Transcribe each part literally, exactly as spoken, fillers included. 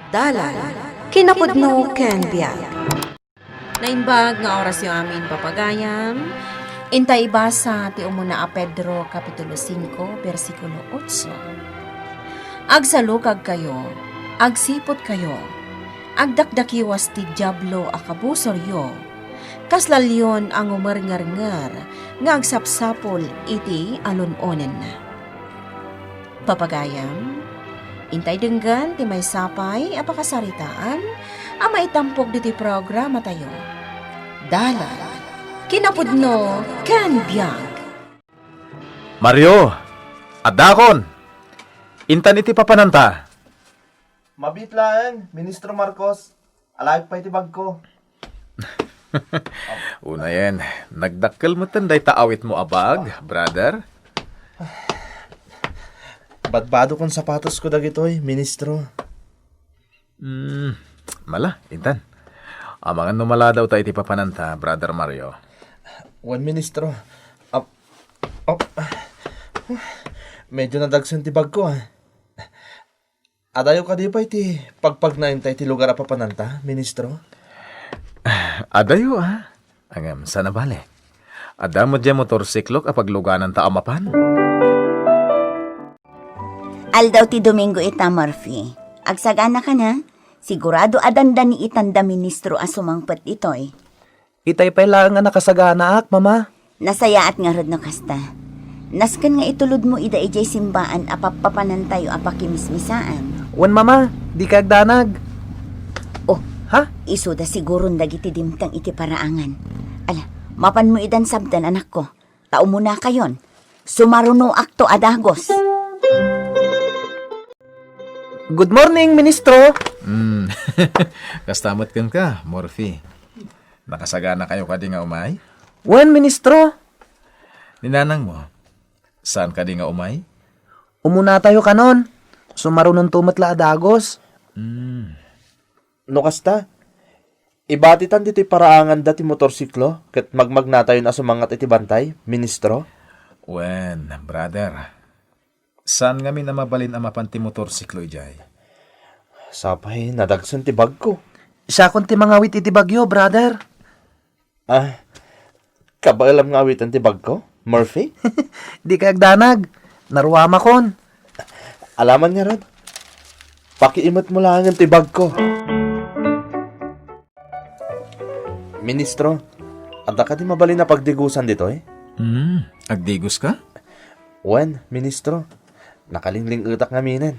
Dalan, kinapudno ken biag. Naimbag nga orasyo amin, papagayam. Intay ibasa ti umuna a Pedro, Kapitulo singko, bersikulo otso. Agsalukagkayo, agsiputkayo, agdakdakiwas ti Diablo a kabusoryo, kasla leon a ngumerngernger nga agsapsapul iti alun-onenna. Papagayam, intay denggen ti maysa pay a pakasaritaan a maitampog ditoy programatayo. Dalan, kinapudno, ken biag. Mario, addakon! Intan iti papananta. Mabiit laeng, Ministro Marcos. Alaek pay ti bagko. Unayen, nagdakkel metten dayta awitmo a bag, brother. Badbadokon sapatosko dagitoy, Ministro. Hmm, mala, intan. Amangan no maladaw ta iti papananta, Brother Mario. Wen, Ministro. Ap-, oh, medyo nadagsen ti bagko, ah. Adayo kadi pay ti pagpagnaenta iti lugar a papananta, Ministro? Adayo, ah. Ngem, saan a bale. Adda met diay motorsiklok a paglugananta a mapan. Aldaw ti Domingo ita, Murphy. Agsaganaka na? Sigurado a dandani itanda ministro a sumangpet ditoy. Itay pay laeng a nakasaganaak, Mama. Nasayaat ngarud no kasta. Nasken nga itulodmo ida idiay simbaan a pappapanantayo a pakimismisaan. Wen, Mama, dika agdanag. Oh, ha? Isuda siguron dagiti dimteng iti paraangan. Ala, mapanmo idan sabdan, anakko. Ta umunakayon. Sumarunoakto a dagus. Good morning, Ministro. Hmm. Kasta met kenka, Murphy. Nakasaganakayo kadi nga umay? Wen, Ministro. Ni nanangmo, saan kadi nga umay? Umunatayo kanon. Sumarunonto met la a dagus. Hmm. No kasta, ibatitan ditoy paraanganda ti motorsiklo ket magmagnatayon a sumangat iti bantay, Ministro? Wen, brother. Saan ngamin a mabalin a mapan ti motorsiklo idiay? Sapay, nadagsen ti bagko. Siakon ti mangawit iti bagyo, brother. Ah, kabaelam nga awiten ti bagko, Murphy? Dika agdanag. Naruamakon. Alaman ngarud. Pakiimetmo laengen ti bagko. Ministro, adda kadi mabalin a pagdigusan ditoy? Hmm, agdigoska? Wen, Ministro. Nakalingling-etak ngaminen.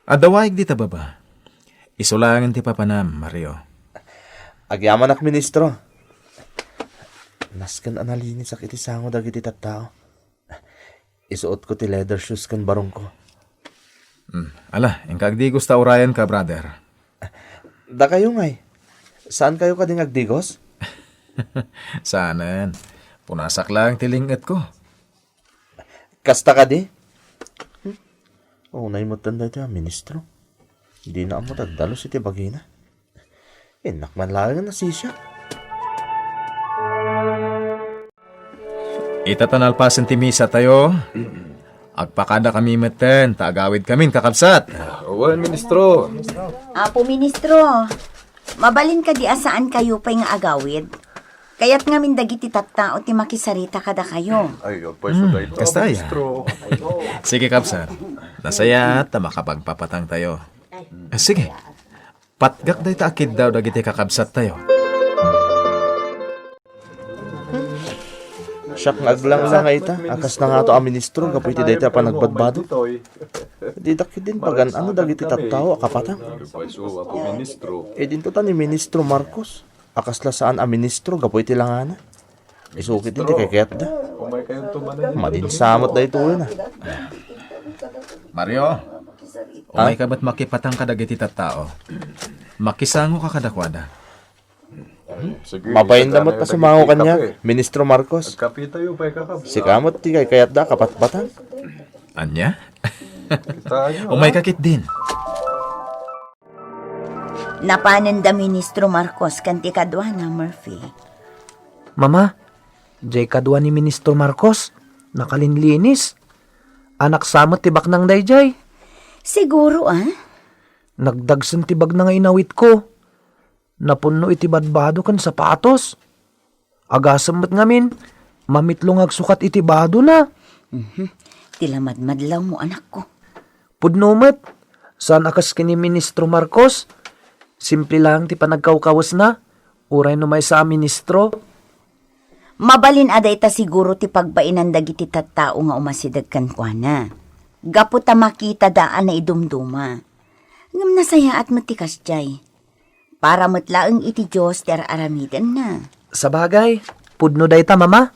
Adda waig dita baba. Isu laengen ti papanam, Mario. Agyamanak, Ministro. Nasken a nalinisak iti sango dagiti tattao. Isuotko ti leather shoes ken barongko. Hmm. Ala, inka agdigos ta urayenka, brother. Dakayo ngay, saankayo kadi nga agdigos? Saanen. Punasak laeng ti ling-etko. Kasta kadi? Hmm? Unay metten daytoy a ministro. Dina ammo ti agdalus iti bagina. Innak man laeng a nasisiak. Ita ta nalpasen ti misatayo, agpakadakami metten ta agawidkamin, kakabsat. Wen, Ministro. Apo Ministro, mabalin kadi a saankayo pay nga agawid? Kayat ngamin dagiti tattao ti makisarita kadakayo. Ay, apay, hmm, kasta aya. Ministro. Sige, kabsat. Nasayaat ta makapagpapatangtayo. Ah, sige. Patgak dayta a kiddaw dagiti kakabsattayo. Siak nga aglangla nga ita a kasna ngato a ministro gapu iti dayta a panagbadbado. Dida ketdin pagan-ano dagiti tattao a kapatang. Idinto ta ni Ministro Marcos a kasla saan a ministro gapu iti langana. Isu ketdin ti kayatda. Madinsa met daytoyen a. Mario, umayka met makipatang kadagiti tattao. Makisangoka kadakuada. Mapainda met a sumango kaniak, Ministro Marcos. Sika met ti kaykayatda a kapatpatang. Ania? Umayka ketdin. Napanenda Ministro Marcos ken ti kaduana, Murphy. Mama, diay kadua ni Ministro Marcos, nakalinlinis. Anaksa met ti baknang daydiay. Siguro, ah? Nagdagsen ti bagna nga inawitko. Napunno iti badbado ken sapatos. Agasem met ngamin, mamitlo nga agsukat iti badona. Mhm. Ti lamadmadlawmo, anakko. Pudno met, saan a kas ken ni Ministro Marcos. Simple lang ti panagkawkawesna, uray no maysa a ministro. Mabalin a dayta siguro ti pagbaenan dagiti tattao nga umasideg kenkuana. Gapu ta makitada a naidumduma. Ngem nasayaat met ti kasdiay. Para met laeng iti Dios ti ar-aramidenna. Sabagay, pudno dayta, Mama.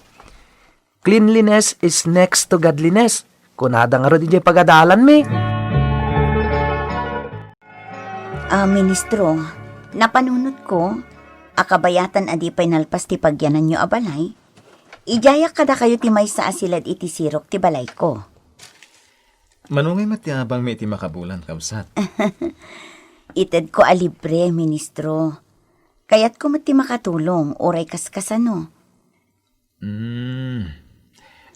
Cleanliness is next to godliness. Kunada ngarud idiay pagadalanmi. Ah, Ministro, napanunotko, a kabayatan a di pay nalpas ti pagyananyo a balay, idiayak kadakayo ti maysa a siled iti sirok ti balayko. Mano ngay met ti abangmi iti makabulan, kabsat? Itedko a libre, Ministro. Kayatko met ti makatulong, uray kaskasano. Hmm.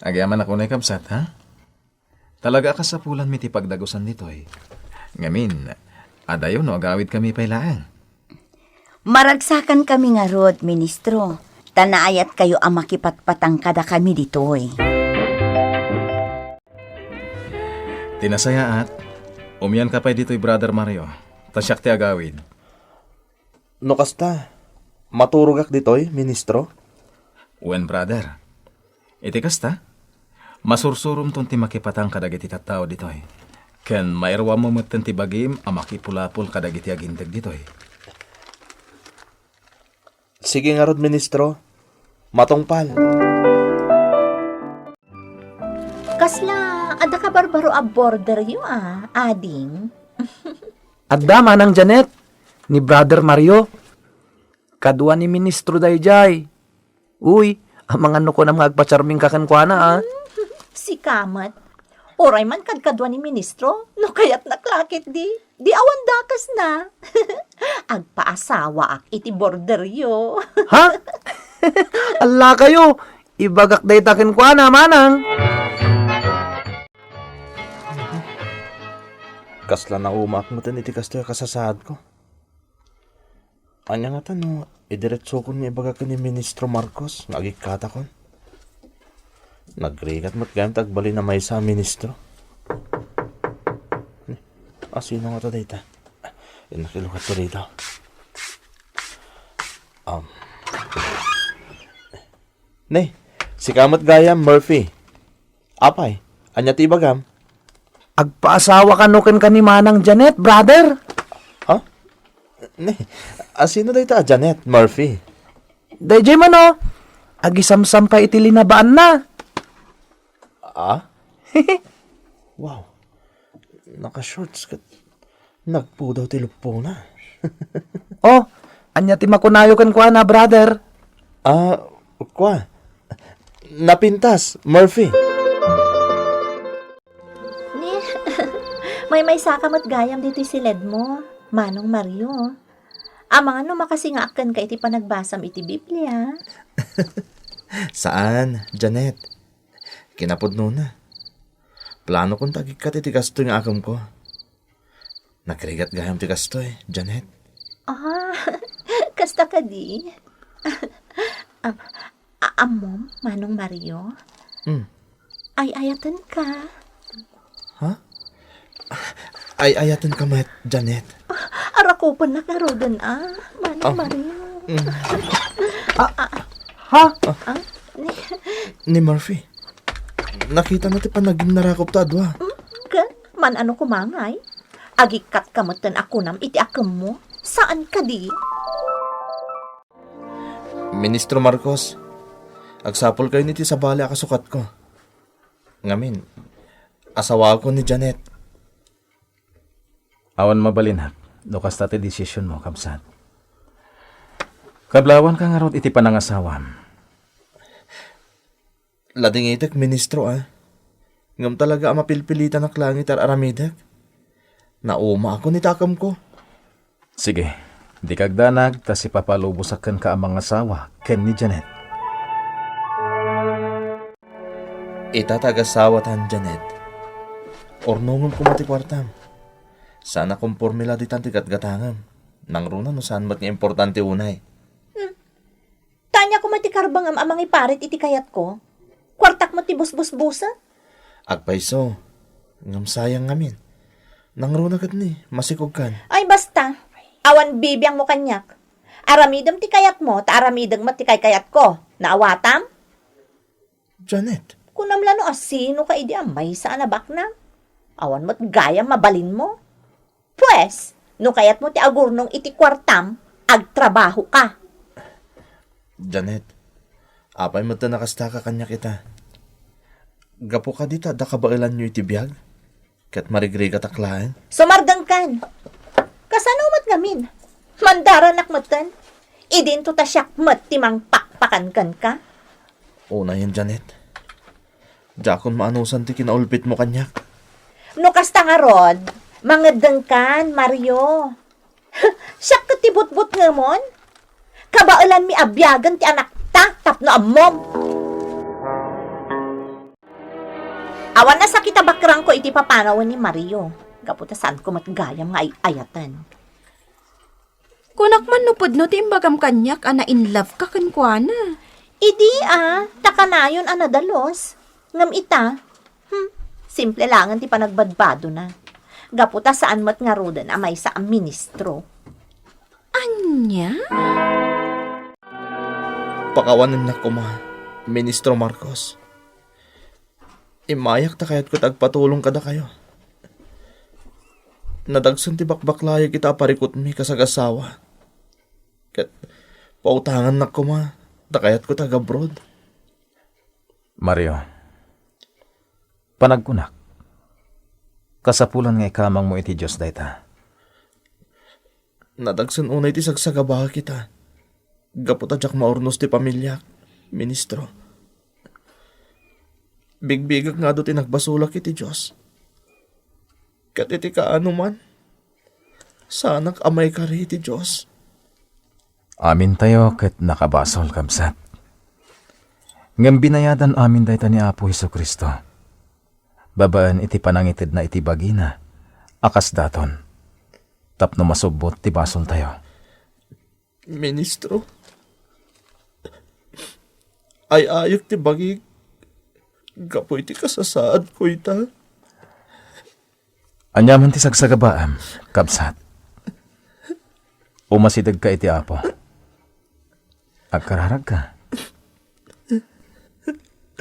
Agyamanak unay, kabsat, ha? Talaga a kasapulanmi ti pagdagusan ditoy. Ngamin, adayo no agawidkami pay laeng. Maragsakankami ngarud, Ministro, ta naayatkayo a makipatpatang kadakami ditoy. Ti nasayaat, umianka pay ditoy, Brother Mario, ta siak ti agawid. No kasta, maturogak ditoy, Ministro? Wen, brother. Iti kasta, masursuromton ti makipatang kadagiti tattao ditoy. Ken mairuammo metten ti bagim a makipulapol kadagiti aginteg ditoy. Sige ngarud, Ministro. Matungpal. Kasla, adda kabarbaro a borderyo a, ading? Adda, Manang Janet, ni Brother Mario. Kadua ni Ministro daydiay. Uy, amangan no kunam nga agpacharmingka kenkuana, a. Sika met. Uray man kadkadua ni Ministro, no kayatnak la ketdi, di awan dakesna. Agpaasawaak iti borderyo. Ha? Allakayo, ibagak dayta kenkuana, Manang. Kasla naumaak metten iti kastoy a kasasaadko. Ania ngata no idiretsokon nga ibaga ken ni Ministro Marcos nga agikkatakon? Nagrigat met gayam ti agbalin a maysa a ministro. Asino ngata dayta? Innak ilukat ko dita. Um. Ne, sika met gayam, Murphy. Apay, ania ti ibagam? Agpaasawa kano kenka ni Manang Janet, brother? Ha? Ne, asino dayta a Janet, Murphy? Daydiay man, o. Agisamsampay iti linabaanna. Ah? Wow. Naka-shorts ket nagpudaw ti luppona. O, ania ti makunayo kenkuana, brother? Ah, kua. Napintas, Murphy. Ni, maymaysaka met gayam ditoy siledmo, Manong Mario. Amangan no makasingaak kenka iti panagbasam iti Biblia. Saan, Janet. Kinapudnona, planokon ti agikkat iti kastoy nga akemko. Nagrigat gayam ti kastoy, Janet. Ah, kasta kadi? Am-, a-, ammom, Manong Mario? Hmm. Ay-ayatenka. Ha? Ay-ayatenka met, Janet. Ah, arakupennak ngaruden, a, Manong Ah. Mario. Mm. Ah, ha? Ah, ni Ni Murphy. Nakitana ti panagimnarakupta a dua. Hmm? Ket, man-ano koma ngay? Agikkatka metten a kunam iti akemmo. Saan kadi? Ministro Marcos, agsapulkayon iti sabali a kasukatko. Ngamin, asawakon ni Janet. Awan mabalinak no kasta ti desisionmo, kabsat. Kablawanka ngarud iti panangasawam. Ladingitek, Ministro, a. Ngem talaga a mapilpilitanak laeng iti ar-aramidek. Naumaakon iti akemko. Sige, dika agdanag ta sipapalubosak kenka a mangasawa ken ni Janet. Ita ti agasawatan, Janet. Urnongem koma ti kuartam. Saan a komporme la ditan ti gatgatangem. Nangruna no saan met nga importante unay. Hmm. Tania koma ti karbengem a mangiparit iti kayatko. Kuartak met ti busbusbusek. Agpayso, ngem sayang ngamin. Nangruna ket ni, masikogkan. Ay, basta. Awan bibiangmo kaniak. Aramidem ti kayatmo, ta aramidek met ti kaykayatko. Naawatam? Janet. Kunam la no asino ka idi a maysa a nabaknang. Awan met gayam mabalinmo. Pues, no kayatmo ti agurnong iti kuartam, agtrabahoka. Janet, apay met ta nakastaka kaniak ita? Gapu kadi ta adda kabaelanyo iti biag? Ket marigrigatak laeng? Sumardengkan! Kasano met ngamin? Mandaranak metten? Idinto ta siak met ti mangpakpakan kenka? Unayen, Janet. Diakon maanusan ti kinaulpitmo kaniak. No kasta ngarud, mangeddengkan, Mario. Siak ket ti butbutngemon? Kabaelanmi a biagen ti anakta tapno ammom. Awan a sakit a bakrangko iti papanawen ni Mario, gapu ta saanko met gayam nga ay-ayaten. Kunak man no pudno ti imbagam kaniak a na-in love ka kenkuana. Idi a, ta kanayon a nadalus. Ngem ita, hmm, simple laengen ti panagbadbadona. Gapu ta saan met ngaruden a maysa a ministro. Ania? Pakawanennak koma, Ministro Marcos. Immayak ta kayatko ti agpatulong kadakayo. Nadagsen ti bakbaklayag ita a parikutmi kas agassawa. Ket pautangannak koma ta kayatko ti agabroad. Mario, panagkunak, kasapulan nga ikamangmo iti Dios dayta. Nadagsen unay ti sagsagabaek ita, gapu ta diak maurnos ti pamiliak, Ministro. Bigbigek nga adu ti nagbasolak iti Dios. Ket iti kaano man, saanak a maikari iti Dios. Amintayo ket nakabasol, kabsat. Ngem binayadan amin dayta ni Apo Jesu-Cristo, babaen iti panangitedna iti bagina a kas daton, tapno masubbot ti basoltayo. Ministro, ay-ayek ti bagik gapu iti kasasaadko ita. Ania man ti sagsagabaem, kabsat? Umasidegka iti Apo. Agkararagka.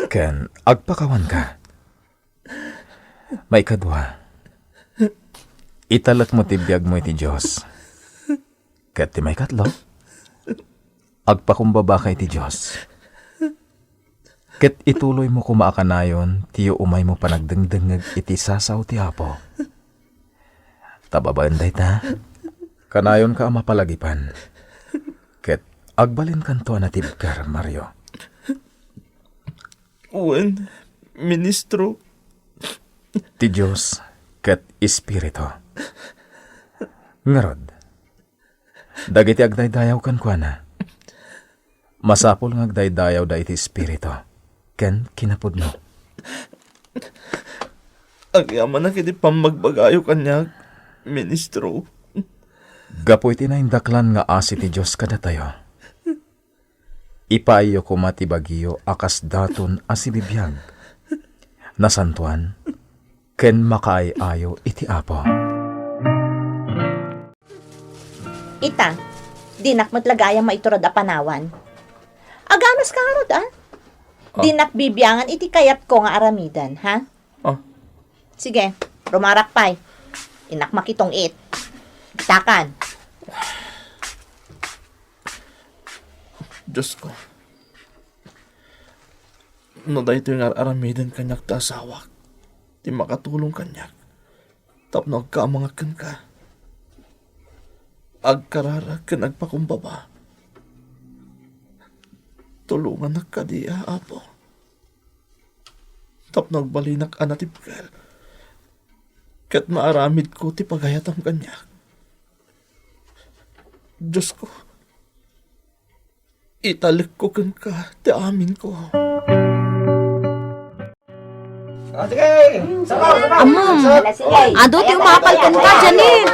Ken agpakawanka. Maikadua, italekmo ti biagmo iti Dios. Ket ti maikatlo, agpakumbabaka iti Dios. Ket ituloymo koma a kanayon ti yuumaymo panagdengdengngeg iti sasao ti Apo. Ta babaen dayta, kanayonka a mapalagipan. Ket agbalinkanto a natibker, Mario. Wen, Ministro. Ti Dios ket Espiritu. Ngarud, dagiti agdaydayaw kenkuana, masapul nga agdaydayawda iti Espiritu ken kinapudno. Agyamanak iti pammagbagayo kaniak, Ministro. Gapu iti naindaklan nga asi ti Dios kadatayo, ipaayyo koma ti bagiyo a kas daton a sibibiag, nasantoan, ken makaay-ayo iti Apo. Ita, dinak met la gayam maiturod a panawan. Agamas ka ngarud, a? Ah. Dinak bibiangan iti kayatko nga aramiden, ha? Ah. Sige, rumarak pay. Innak makitong-it. Takan. Diosko, no daytoy nga ar-aramiden kaniak ti asawak, ti makatulong kaniak tapno agkaamangak kenka, agkararag ken agpakumbaba, tulongannak kadi, a, Apo, tapno agbalinak a natibker ket maaramidko ti pagayatam kaniak. Diosko, italekko kenka ti aminko. Amam, adu ti umapal kenka, Janet.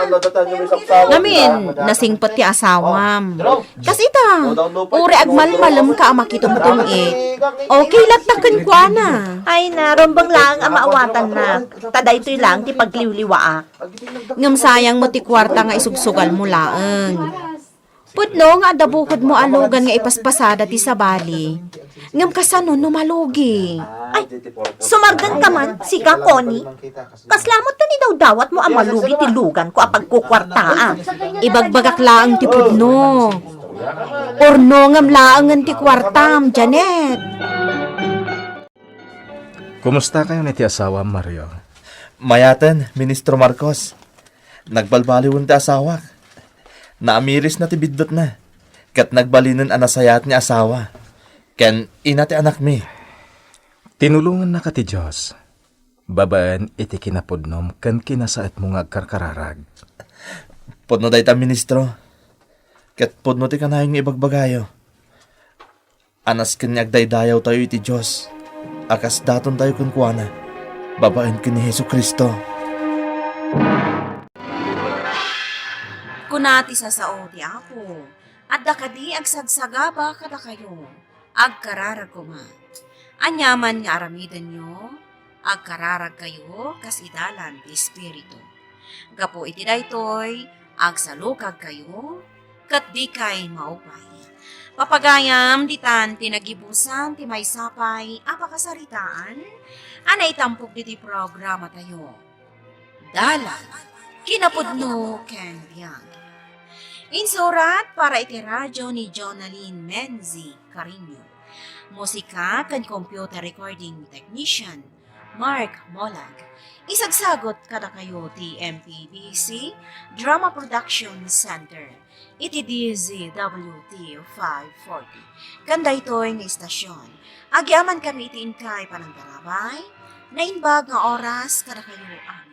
Ngamin, nasingpet ti asawam. Kas ita, uray agmalmalemka a makitumtum-it. Okay latta kenkuana. Ay na, rumbeng laeng a maawatanna. Ta daytoy laeng ti pagliwliwaak. Ngem sayang met ti kuarta nga isugsugalmo laeng. Pudno nga adda bukodmo a lugan nga ipaspasada ti sabali. Ngem kasano no malugi? Ay, sumargengka man, sika, Connie. Kasla met ti idawdawatmo a malugi ti luganko a pagkukuartaan. Ibagbagak laeng ti pudno. Urnongem laengen ti kuartam, Janet. Kumusta kayo ni ti asawam, Mario? Mayaten, Ministro Marcos. Nagbalbaliwen ti asawak. Naamirisna ti biddutna, ket nagbalinen a nasayaat nga asawa ken ina ti anakmi. Tinulongannaka ti Dios babaen iti kinapudnom ken kinasaetmo nga agkarkararag. Pudno dayta, Ministro, ket pudno ti kanayon nga ibagbagayo. A nasken nga agdaydayawtayo iti Dios a kas datontayo kenkuana babaen ken ni Jesu-Cristo. Kuna ti sasao ti Apo, adda kadi agsagsagaba kadakayo? Agkararag koma. Aniaman nga aramidenyo, agkararagkayo kas idalan ti Espiritu. Gapu iti daytoy, agsalukagkayo, ket dikay maupay. Papagayam, ditan ti nagibusan ti maysa pay a pakasaritaan a naitampok ditoy programatayo. Dalan, kinapudno ken biag. Insurat para iti radio ni Jonalyn Menzi Cariño. Musika ken computer recording technician, Mark Molag. Isagsagut kadakayo ti M P B C Drama Production Center iti D Z W T five forty. Ken daytoy nga istasyon, agyamankami iti inkay panangtarabay, naimbag nga oras kadakayo a